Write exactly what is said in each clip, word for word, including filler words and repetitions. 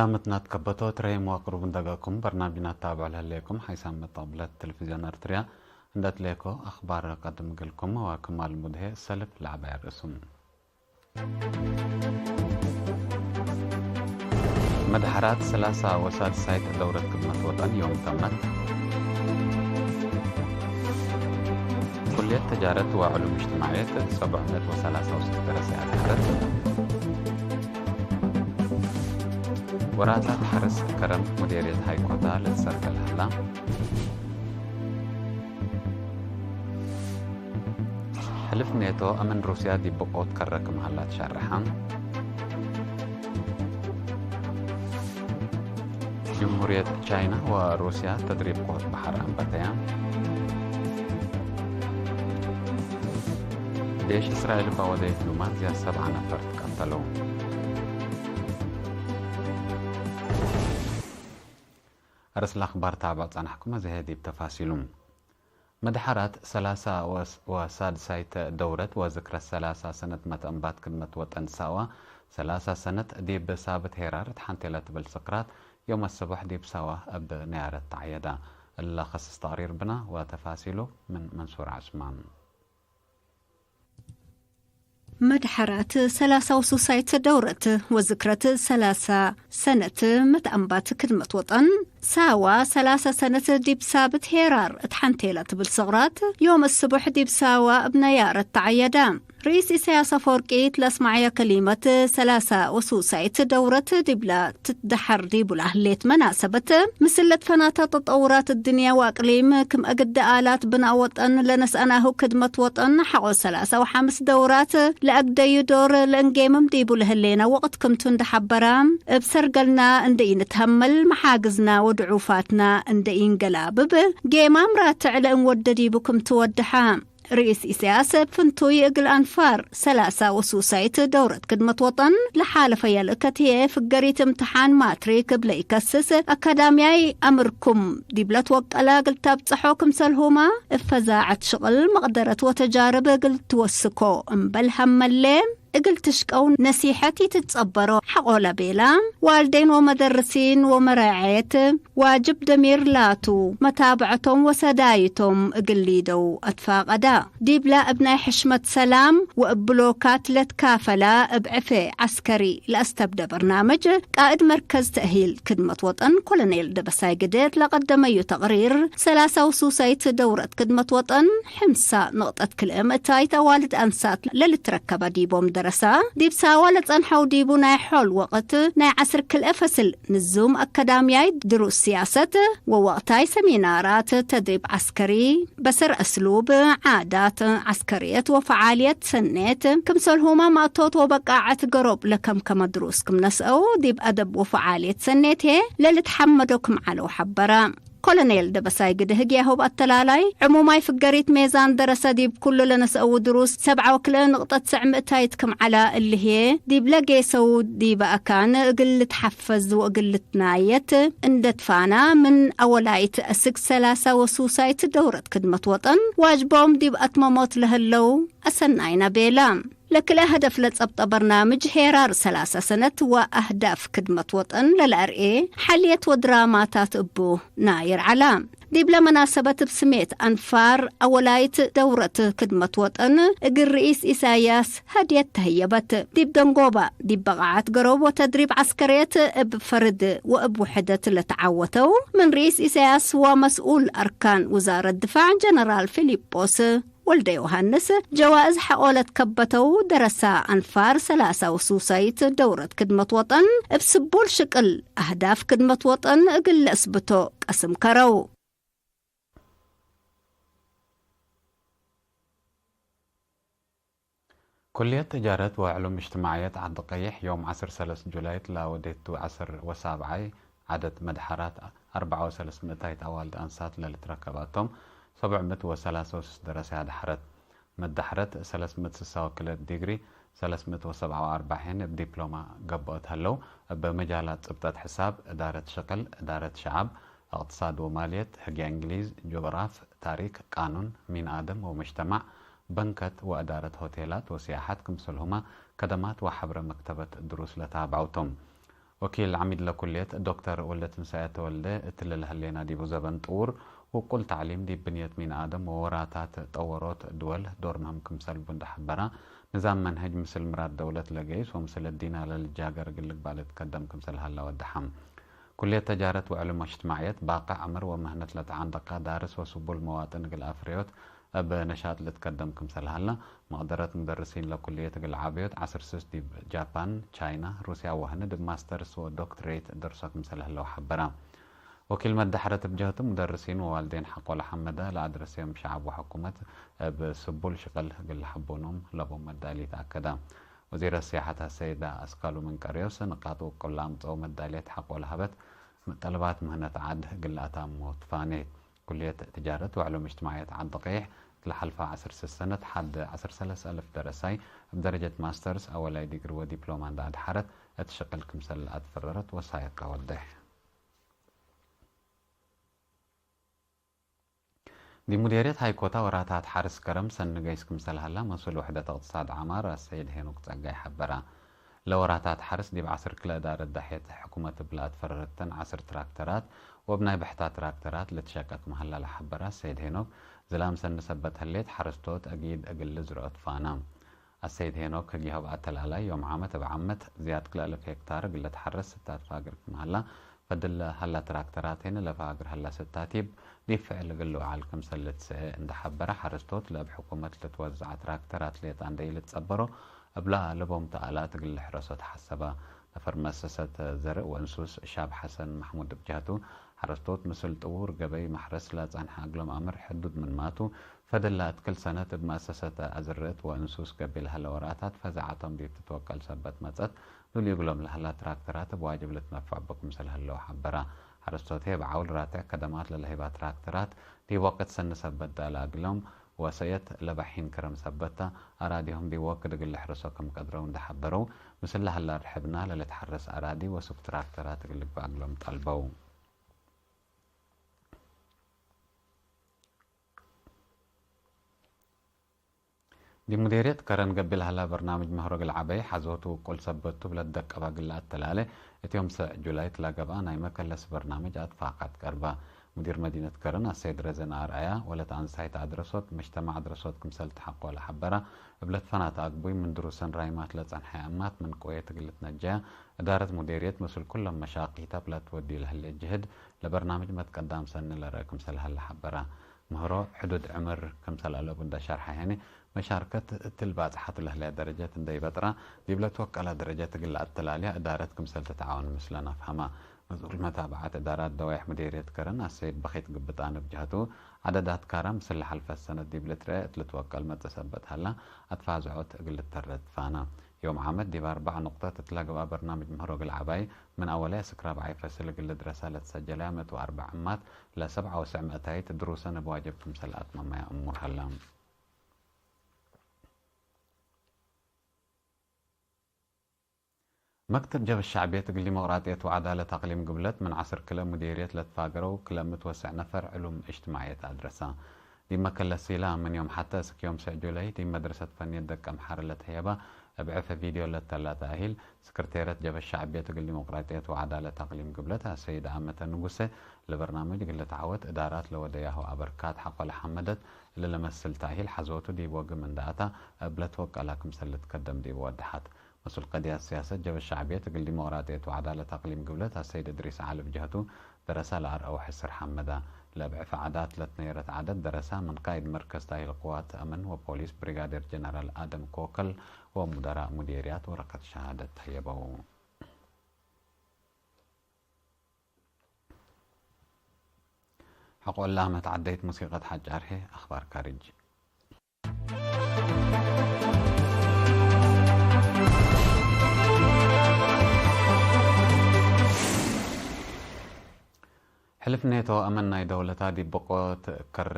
ሰላመትና ትከበቶ ትረሂም ወቅሩብ እንደገኩም በርናምጅና ታብዑ ለህሌኩም ሓይሳም መጠቅብለት ቴሌቪዝዮን ኤርትርያ እንደ ትሌኮ አኽባር ቀድም እግልኩም ወክማል ሙድሄ ሰልፍ ለዐባይ ርእሱም። መድሐራት ሰላሳ ወሳድሳይት ደውረት ክድመት ወጠን ዮም ተመት። ኩልየት ተጃረት ወዕሉም እጅትማዕየት ሰብዕ ምእት ወሰላሳ ወስት ደረሰ አድሐረት። ወራታት ሐርስ ከረም ሙዴርየት ሃይኮታ ለትሰርገል ሀላ። ሕልፍ ኔቶ አምን ሩስያ ዲብ ብቆት ከረ ክም ሀላ ትሸርሐ። ጅምሁርየት ቻይና ወሩስያ ተድሪብ ቆት በሐር አንበተያ። ዴሽ እስራኤል ባወደየት ኑማን ዝያድ ሰብዓ ነፈር ትቀተለው። አርስ ለአኽባር ታብዕ ጸናሕኩም፣ አዜ ዲብ ተፋሲሉ። መድሐራት ሰላሳ ወስ-፣ ወሳድሳይት ደውረት ወዝክረት ሰላሳ ሰነት መትአንባት ክድመት ወጠን ሳዋ ሰላሳ ሰነት ዲብ ሳብት ሄራር እት ሐንቴ ለትብል ስቅራት ዮም አሰቡሕ ዲብ ሳዋ እብ ነያረት ተዐየዳ። እለ ከስስ ተቅሪር ብና ወተፋሲሉ ምን መንሱር ዐስማን። መድሐራት ሰላሳ ወሱሳይት ደውረት ወዝክረት ሰላሳ ሰነት መትአንባት ክድመት ወጠን፣ ሳዋ ሰላሳ ሰነት ዲብ ሳብት ሄራር እት ሐንቴ ለትብል ስቅራት፣ ዮም እስቡሕ ዲብ ሳዋ እብ ነያረት ተዐየዳ። ርኢስ ኢሳያስ አፈወርቂ እት ለአስመዐየ ከሊመት፣ ሰላሳ ወሱሳይት ደውረት ዲብላ ትትደሐር ዲቡ ለህሌት መናሰበት፣ ምስል ለትፈናተ ተጠውራት እድንያ ወአቅሊም ክም አግደ አላት ብናእ ወጠን ለነስአናሁ ክድመት ወጠን ሐቆ ሰላሳ ወሐምስ ደውራት ለአግደዩ ዶር ለእንጌምም ዲቡ ለህሌነ ወቅት ክምቱ እንደ ሐበራ፣ እብ ሰርገልና እንደ ኢንትሀመል፣ መሓግዝና ወድዑፋትና እንደ ኢንገላብብ፣ ጌማም ራትዕ ለእንወደ ዲቡ ክምቱ ወደሐ። ርኢስ ኢሳያስ እብ ፍንቱይ እግል አንፋር ሰላሳ ወሱሳይት ደውረት ክድመት ወጠን ለሓለፈ የልእከት ህዬ ፍገሪት እምትሓን ማትሪክ እብ ለኢከስስ አካዳምያይ አምርኩም ዲብ ለትወቀለ እግል ተብጸሖ ክምሰልሁመ እብ ፈዛዐት ሽቅል መቅደረት ወተጃርብ እግል ትወስኮ እምበል ሀመሌ እግል ትሽቀው ነሲሐት ኢትትጸበሮ ሐቆ ለቤላ፣ ዋልዴን ወመደርሲን ወመራዐየት ዋጅብ ደሚር ላቱ፣ መታብዐቶም ወሰዳይቶም እግል ሊደው አትፋቀዳ። ዲብላ እብ ናይ ሕሽመት ሰላም ወእብ ብሎካት ለትካፈላ እብ ዕፌ ዐስከሪ ለአስተብደ በርናምጅ፣ ቃእድ መርከዝ ተእሂል ክድመት ወጠን ኮሎኔል ደበሳይ ግደት ለቀደመዩ ተቅሪር፣ ሰላሳ ወሱሳይት ደውረት ክድመት ወጠን፣ ሕምሳ ንቅጠት ክልኤ ምእታይት አዋልድ አንሳት ለልትረከበ ዲቦም ደረሳ፣ ዲብ ሳዋ ለጸንሐው ዲቡ ናይ ሖል ወቅት ናይ ዐስር ክልኤ ፈስል ንዙም አካዳምያይ ድሩስ ሲያሰት ወወቅታይ ሰሚናራት፣ ተድሪብ ዐስከሪ፣ በሰር እስሉብ፣ ዓዳት ዐስከርየት ወፈዓልየት ሰኔት፣ ክምሰልሁመ ማእቶት ወበቃዐት ገሮብ ለከምከመ ድሩስ ክም ነስአው፣ ዲብ አደብ ወፈዓልየት ሰኔት ህዬ ለልትሐመዶ ክም ዐለው ሐበረ። ኮሎኔል ደበሳይ ግድህ ጊያሆብ አተላላይ፣ ዕሙማይ ፍገሪት ሜዛን ደረሰ ዲብ ኩሉ ለነስአዉ ድሩስ ሰብዓ ወክልኤ ንቅጠት ሰዕ ምእታይት ክም ዐላ፣ እሊ ህዬ ዲብለ ጌሰው ዲበ አካን እግል ልትሐፈዝ ወእግል ልትናየት እንደ ትፋና፣ ምን አወላይት አስክ ሰላሳ ወሱሳይት ደውረት ክድመት ወጠን ዋጅቦም ዲብ አትመሞት ለህለው አሰናይነ ቤለ። ለክልኤ ሀደፍ ለጸብጠ በርናምጅ ሄራር ሰላሳ ሰነት ወአህዳፍ ክድመት ወጠን ለለአርኤ ሐልየት ወድራማታት እቡ ናይር ዐላ። ዲብለ መናሰበት እብ ስሜት አንፋር አወላይት ደውረት ክድመት ወጠን እግል ርኢስ ኢሳያስ ሀድየት ተህየበት። ዲብ ደንጎባ ዲብ በቃዐት ገሮብ ወተድሪብ ዐስከርየት እብ ፈርድ ወእብ ውሕደት ለተዓወተው ምን ርኢስ ኢሳያስ ወመስኡል አርካን ውዛረት ድፋዕ ጀነራል ፊሊጶስ ወልደ ዮሐንስ ጀዋእዝ ሐቆ ለትከበተው ደረሳ አንፋር ሰላሳ ወሱሳይት ደውረት ክድመት ወጠን እብ ስቡል ሽቅል አህዳፍ ክድመት ወጠን እግል ለአስብቶ ቀስም ከረው። ኩልየት ትጃረት ወዕሉም እጅትማዕየት ዐዲ ቀይሕ ዮም ዐስር ሰለስ ጁላይት ለወዴቱ ዐስር ወሳብዓይ ዐደድ መድሐራት አርበዓ ወሰለስ ምእታይት አዋልድ አንሳት ለልትረከባቶም ሰቡዕ ምእት ወሰላሳ ወስስ ደረሰ አድሐረት። መዳሐረት ሰለስ ምእት ስሳ ወክልኤ ዲግሪ፣ ሰለስ ምእት ወሰብዓ ወአርበዕ ሄን እብ ዲፕሎማ ገብኦት ሀለው። እብ መጃላት ጽብጠት ሕሳብ፣ እዳረት ሽቅል፣ እዳረት ሸዐብ፣ እቅትሳድ ወማልየት፣ ህግየ እንግሊዝ፣ ጆግራፍ፣ ታሪክ፣ ቃኑን፣ ሚን አደም ወመጅተማዕ፣ በንከት ወእዳረት ሆቴላት ወሲያሐት ክምሰልሁመ ከደማት ወሐብረ መክተበት ድሩስ ለታብዐው ቶም። ወኪል ዐሚድ ለኩልየት ዶክተር ወልደትንሳኤ ተወልደ፣ እትሊ ለህሌና ዲቡ ዘበን ጥዉር ውቁል ተዕሊም ዲብ ብንየት ሚን አደም ወወራታት ጠወሮት ድወል ዶር ምህም ክምሰል እንዴ ሐበራ፣ ንዛም መንሀጅ ምስል ምራድ ደውለት ለገይስ ወምስል እዲና ለልጃገር እግል ልግባእ ልትከደም ክምሰል ሀላ ወደሐ። ኩልየት ተጃረት ወዕሉም እጅትማዕየት፣ ባቅዕ ዕምር ወምህነት ለተዓንደቀ ዳርስ ወስቡል መዋጥን እግል አፍረዮት እብ ነሻጥ ልትከደም ክምሰል ሀላ፣ መቅደረት ሙደርሲን ለኩልየት እግል ዐበዮት ዐስር ስስ ዲብ ጃፓን፣ ቻይና፣ ሩስያ ወህንድ እብ ማስተርስ ወዶክትሬት ደርሶ ክምሰል ህለው ሐበረ። ወኪል መዳሐረት እብ ጀህቱ፣ ሙደርሲን ወዋልዴን ሐቆለ ሐመደ ለአድረሰዮም ሸዐብ ወሕኩመት እብ ስቡል ሽቅል እግል ለሐቡኖም ለቦም መዳሊት አከደ። ወዚረ ስያሐት አሰይድ አስካሉ ምንቀርዮስ፣ ንቃጥ ውቁል ለአምጽኦ መዳልየት ሐቆ ለሀበት ጠለባት ምህነት ዐድ እግል ለአታምሞ ትፋኔት። ኩልየት ትጃረት ወዕሉም እጅትማዕየት ዐድ ደቂሕ፣ እት ለሐልፈ ዐስር ስስ ሰነት ሐድ ዐስር ሰለስ አልፍ ደረሳይ እብ ደረጀት ማስተርስ፣ አወላይ ዲግሪ ወዲፕሎማ እንዴ አድሐረት፣ እት ሽቅል ክምሰል ለአትፈረረት ወሳይቀ ወዴሕ። ዲብ ሙዴርየት ሃይኮታ ወራታት ሐርስ ከረም ሰኒ ገይስ ክምሰል ሀላ፣ መስኡል ውሕደት እቅትሳድ ዐማር አሰይድ ሄኖክ ጸጋይ ሐበረ። ለወራታት ሐርስ ዲብ ዐስር ክለ እዳረት ዳሕየት ሕኩመት እብ ለአትፈረረተን ዐስር ትራክተራት ወእብ ናይ በሕታ ትራክተራት ልትሸቀ ክም ሀላ ለሐበረ አሰይድ ሄኖክ፣ ዝላም ሰኒ ሰበት ህሌት ሐረስቶት አጊድ እግል ልዝርኦ ትፋና። አሰይድ ሄኖክ ህግያሆብ አተላላይ፣ ዮም ዓመት እብ ዓመት ዝያድ ክለ አልፍ ሄክታር እግል ልትሐረስ ስታት ፋግር ክም ሀላ፣ ፈድል ሀላ ትራክተራት ህኒ ለፋግር ሀላ ስታቲብ ዲብ ፍዕል እግል ልውዓል ክምሰል ልትሰኤ እንዴ ሐበረ፣ ሐረስቶት ለእብ ሕኩመት ልትወዘዐ ትራክተራት ሌጣ እንዴ ኢልትጸበሮ፣ እብላ ለቦም ተአላት እግል ልሕረሶ ተሐሰበ። ነፈር መአሰሰት ዘርእ ወእንሱስ ሻብ ሐሰን መሕሙድ እብ ጀህቱ፣ ሐረስቶት ምስል ጥዉር ገበይ መሕረስ ለጸንሐ እግሎም አምር ሕዱድ ምንማቱ፣ ፈድላ እት ክል ሰነት እብ መአሰሰት አዝርዕት ወእንሱስ ገቢል ሀለ ወራታት ፈዛዐቶም ዲብ ትትወቀል ሰበት መጸት፣ ሉሊ እግሎም ለሀላ ትራክተራት እብ ዋጅብ ልትነፈዕ እቡ ክምሰል ህለው ሐበረ። ሐረስቶት ህዬ እብ ዐውል ራትዕ ከደማት ለለህይባ ትራክተራት ዲብ ወቅት ሰኒ ሰበት ዳለ እግሎም ወሰየት ለበሒን ክረም ሰበት ተ፣ አራዲሆም ዲብ ወክድ እግል ልሕርሶ ክም ቀድረው እንዴ ሐበረው፣ ምስል ለሀላ ርሕብና ለልትሐረስ አራዲ ወሱክ ትራክተራት እግል ልግበእ እግሎም ጠልበው። ዲብ ሙዴርየት ከረን ገቢል ሀላ በርናምጅ ምህሮ እግል ዐበይ ሐዞቱ ውቁል ሰበት ቱ እብ ለትደቀበ እግል ለአተላሌ፣ እት ዮም ሰዕ ጁላይ እት ለገብአ ናይ መከለስ በርናምጅ አትፋቃት ቀርበ። ሙዲር መዲነት ከረን አሰይድ ረዘነ አርአያ፣ ወለት አንሳይት አድረሶት፣ መጅተማዕ አድረሶት ክምሰል ተሐቆ ለሐበረ፣ እብ ለትፈናተ አግቡይ ምን ድሩሰን ራይማት ለጸንሐ አማት ምን ቅወየት እግል ልትነጀያ፣ እዳረት ሙዴርየት ምስል ኩሎም መሻቂተ እብ ለትወድዩ ለህሌት ጅህድ፣ ለበርናምጅ መትቀዳም ሰኒ ለረአ ክምሰል ሀለ ሐበረ። ምህሮ ሕዱድ ዕምር ክምሰል አለቡ እንዴ ሸርሐ ህኒ፣ መሻርከት እትሊ ባጽሐቱ ለህለየ ደረጀት እንዴ ኢበጥራ፣ ዲብ ለትወቀለ ደረጀት እግል ለአተላልያ እዳረት ክምሰል ትትዓወን ምስለን አፍሀመ። መስኡል መታብዐት እዳራት ደዋይሕ ሙዴርየት ከረን አሰይድ በኺት ግብጣን እብ ጀህቱ፣ ዐደዳት ካራ ምስል ለሐልፈት ሰነት ዲብ ልትርኤ እት ልትወቀል መጽእ ሰበት ሀላ፣ አትፋዝዖት እግል ልተረት ፋና። ዮም ዓመት ዲብ አርበዕ ኑቅጠት እት ለገብአ በርናምጅ ምህሮ እግል ዐባይ፣ ምን አወላይ እስክ ራብዓይ ፈስል እግል ልድረሳ ለትሰጀለያ ምእት ወአርበዕ እማት፣ ለሰብዓ ወሰዕ ምእታይት ድሩሰን እብ ዋጅብ ክምሰል አትመመያ እሙር ሀላ። መክተብ ጀብህት ሸዕብየት እግል ዲሞቅራጥየት ወዐዳለት አቅሊም ግብለት ምን ዐስር ክለ ሙዴርየት ለትፋገረው ክለ ምትወሰዕ ነፈር ዕሉም እጅትማዕየት አድረሰ። ዲብ መከለስ ሲላ ምን ዮም ሐተ እስክ ዮም ሰዕ ጁላይ ዲብ መድረሰት ፈንየት ደቀምሐረ ለተህየባ እብ ዕፈ ቪድዮ ለተላ ተአሂል፣ ስክርቴረት ጀብህት ሸዕብየት እግል ዲሞቅራጥየት ወዐዳለት አቅሊም ግብለት አሰይድ አመተ ንጉሴ፣ ለበርናምጅ እግል ልትዓወት እዳራት ለወደያሁ አበርካት ሐቆ ለሐመደት፣ እሊ ለመስል ተእሂል ሐዞቱ ዲብ ወግም እንደ አታ እብ ለትወቀላ ክምሰል ልትከደም ዲብ ወደሐት። መስኡል ቀድያት ስያሰት ጀብህት ሸዕብየት እግል ዲሞቅራጥየት ወዐዳለት አቅሊም ግብለት አሰይድ እድሪስ ዐሊ እብ ጀህቱ፣ ደረሳ ለአርአው ሕስር ሐመዳ፣ ለእብ ዕፈ ዐዳት ለትነየረት ዐደት ደረሳ ምን ቃይድ መርከዝ ተእሂል ቅዋት አምን ወፖሊስ ብሪጋዴር ጀነራል አደም ኮከል ወሙደራእ ሙዴርያት ወረቀት ሸሃደት ተህየበው። ሐቆ እለ አመት ዐደይት ሙሲቀት ሐጫር ህዬ አክባር ካርጅ። ሕልፍ ኔቶ አመን ናይ ደውለታ ዲብ ብቆት ከረ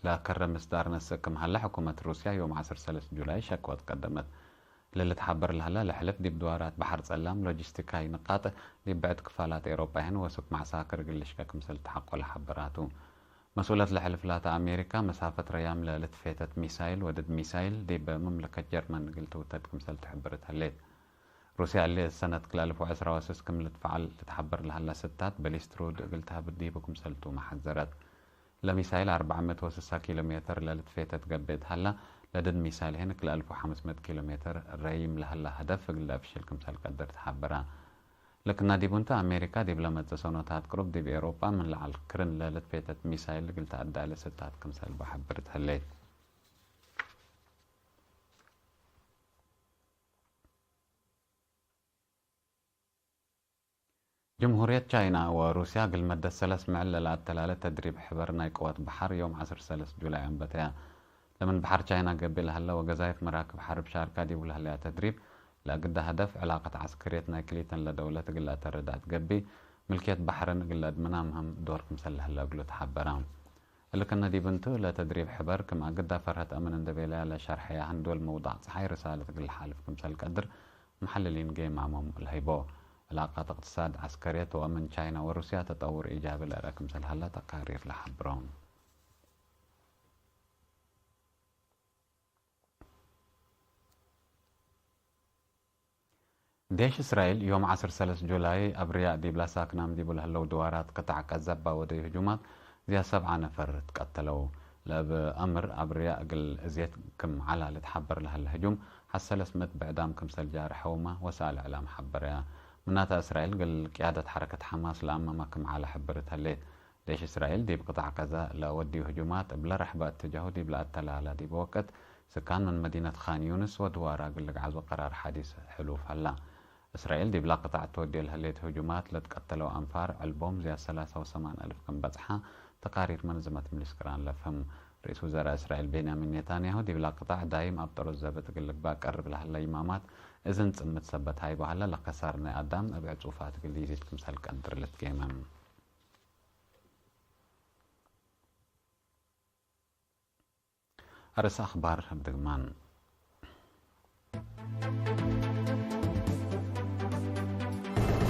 ለከረ ምስዳር ነስእ ክም ሀለ፣ ሕኩመት ሩስያ ዮም ዐስር ሰለስ ጁላይ ሸክወት ቀደመት። ለልትሓበር ለሀላ ለሕልፍ ዲብ ድዋራት በሐር ጸላም ሎጂስቲካይ ንቃጥ ዲብ ብዕድ ክፋላት ኤውሮጳ ህን ወሱክ መዕሳክር እግል ልሽቀ ክምሰል ተሐቆ ለሐበራቱ። መስኡለት ለሕልፍ ላተ አሜሪካ መሳፈት ረያም ለልትፌተት ሚሳይል ወድድ ሚሳይል ዲብ መምለከት ጀርመን እግል ትውተድ ክምሰል ትሕብር እት ህሌት። ሩስያ እሊ ሰነት ክልኤ አልፍ ወዐስራ ወስስ ክም ልትፈዐል ልትሐበር ለሀላ ስታት በሊስትሩድ እግል ተህብድ ዲቡ ክምሰልቱ መሐዘረት። ለሚሳይል አርበዕ ምእት ወስሳ ኪሎ ሜትር ለልትፌተት ገብእ እት ሀላ፣ ለድድ ሚሳይል ህን ክልኤ አልፍ ወሐምስ ምእት ኪሎ ሜትር ረይም ለሀላ ሀደፍ እግል ለአፍሽል ክምሰል ቀድር ተሐበረ። ለክና ዲቡ እንተ፣ አሜሪካ ዲብ ለመጽእ ሰኖታት ቅሩብ ዲብ ኤሮጳ ምን ለዐል ክርን ለልትፌተት ሚሳይል እግል ተአዳለ ስታት ክምሰል በሐብርት ህሌት። ጅምሁርየት ቻይና ወሩስያ እግል መደት ሰለስ ምዕል ለለአተላለ ተድሪብ ሕበር ናይ ቅወት በሐር ዮም ዐስር ሰለስ ጁላይ አንበተያ። ለምን በሐር ቻይና ገብእ ለሀለ ወገዛይፍ መራክብ ሐርብ ሻርካ ዲቡ ለህለያ ተድሪብ፣ ለእግዳ ሀደፍ ዕላቀት ዐስከርየት ናይ ክልኢተን ለደውለት እግል ለአተረዳእ ትገብእ፣ ምልክየት በሐርን እግል ለአድምና ምህም ዶር ክምሰል ለህለ እግሉ ተሐበረ። እሊ ክእነ ዲብ እንቱ፣ ለተድሪብ ሕበር ክም አግዳ ፈርሀት አምን እንዴ ቤለያ ለሸርሐያ፣ ህንዶል መውዳዕ ጸሓይ ርሳለት እግል ለሓልፍ ክምሰል ቀድር መሐልሊን ጌማሞም ለህይቦ። ዕላቃት እቅትሳድ፣ ዐስከርየት ወአምን ቻይና ወሩስያ ተጠውር ኢጃቢ ለአርአ ክምሰል ሀላ ተቃሪር ለሐብሮ። ዴሽ እስራኤል ዮም ዐስር ሰለስ ጁላይ አብርያእ ዲብላ ሳክናም ዲቡ ለህለው ድዋራት ቅጣዕ ቀዘባ ወደዩ ህጁማት ዝያድ ሰብዓ ነፈር ትቀተለው። ለእብ አምር አብርያእ እግል እዜት ክም ዐላ ልትሐበር ለህለ ህጁም ሐሰለስ ምእት ብዕዳም ክምሰል ጃርሐውመ ወሰኣል እዕላም ሐበረያ። ምናተ እስራኤል እግል ቅያደት ሐረከት ሐማስ ለአመመ ክም ዐለ ሕብርት ህሌት። ዴሽ እስራኤል ዲብ ቅጣዕ ቀዛ ለወድዩ ህጁማት እብለ ረሕበ እትጃሁ ዲብ ለአተላላ ዲብ ወቅት፣ ስካን ምን መዲነት ካን ዩንስ ወድዋራ እግል ልግዓዞ ቀራር ሐዲስ ሕሉፍ ሀላ። እስራኤል ዲብላ ቅጣዕ ትወድየ ለህሌት ህጁማት ለትቀተለው አንፋር ዕልቦም ዝያድ ሰላሳ ወሰማን አልፍ ክም በጽሐ ተቃሪር መንዝመት ምሊስ ቅራን ለፍህም። ርኢስ ውዘራእ እስራኤል ቤንያሚን ኔታንያሁ ዲብላ ቅጣዕ ዳይም አብ ጠሮዝ ዘብጥ እግል ልግባእ ቀርብ ለሀለ ይማማት እዝን ጽምት ሰበት ሀይቦ ሀለ፣ ለከሳር ናይ አዳም እብ ዕጹፋት እግል ኢዚድ ክምሰል ቀድር ልትጌመም። አርእስ አኽባር እብ ድግማን።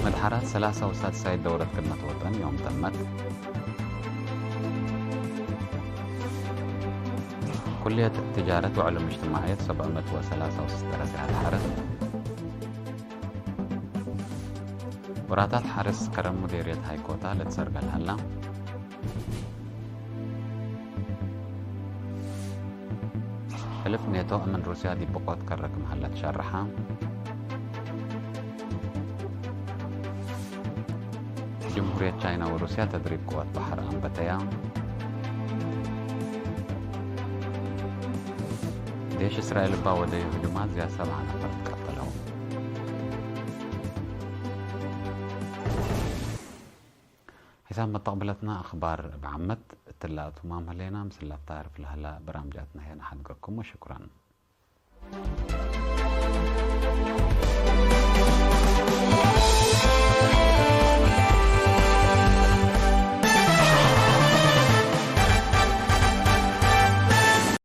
መድሐራት ሰላሳ ወሳድሳይት ደውረት ክድመት ወጠን ዮም ተመት። ኩልየት ትጃረት ወዕሉም እጅትማዕየት ሰብዕ ምእት ወሰላሳ ወስስ ደረሰ አድሐረት። ወራታት ሐርስ ከረም ሙዴርየት ሃይኮታ ለትሰርገል ሀላ። ሕልፍ ኔቶ እምን ሩስያ ዲብ ብቆት ከረ ክም ሀለ ትሸርሐ። ጅምሁርየት ቻይና ወሩስያ ተድሪብ ቅወት በሐር አንበተያ። ዴሽ እስራኤል እባ ወደዩ ህጁማት ዝያድ ሰብዓ ነፈር ትቀተለው። ሒሳብ መተቅብለትና አኽባር እብ ዓመት እትላ እቱማም ህሌና፣ ምስል ለአፍታርፍ ለህላ በራምጃትና ህዬ ነሐድገኩም ወሽኩረን።